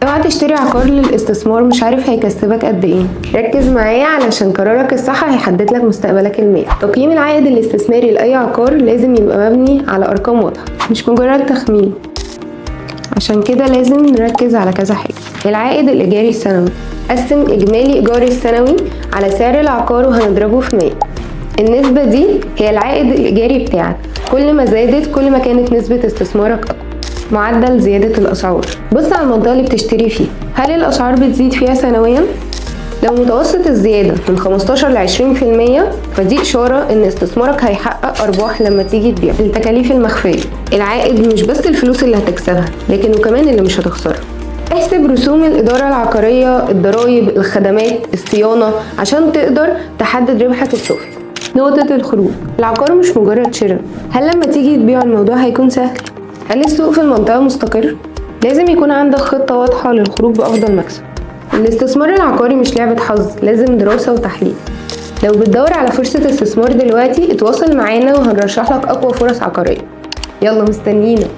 اوعى تشتري عقار للاستثمار مش عارف هيكسبك قد ايه. ركز معايا علشان قرارك الصح هيحدد لك مستقبلك المالي. تقييم العائد الاستثماري لاي عقار لازم يبقى مبني على ارقام واضحة، مش مجرد تخمين. عشان كده لازم نركز على كذا حاجة. العائد الإيجاري السنوي، قسم إجمالي إيجاري السنوي على سعر العقار وهنضربه في 100. النسبة دي هي العائد الإيجاري بتاعك، كل ما زادت كل ما كانت نسبة استثمارك أقوى. معدل زيادة الأسعار، بص على المنطقة اللي بتشتري فيها، هل الأسعار بتزيد فيها سنويا؟ لو متوسط الزيادة من 15 ل 20% فدي إشارة إن استثمارك هيحقق أرباح لما تيجي تبيع. التكاليف المخفية، العائد مش بس الفلوس اللي هتكسبها لكن وكمان اللي مش هتخسرها. احسب رسوم الإدارة العقارية، الضرايب، الخدمات، الصيانة، عشان تقدر تحدد ربحك الصافي. نقطة الخروج، العقار مش مجرد شراء، هل لما تيجي تبيع الموضوع هيكون سهل؟ هل السوق في المنطقة مستقر؟ لازم يكون عندك خطة واضحة للخروج بأفضل مكسب. الاستثمار العقاري مش لعبة حظ، لازم دراسة وتحليل. لو بتدور على فرصة استثمار دلوقتي اتواصل معانا وهنرشح لك أقوى فرص عقارية. يلا مستنيينك.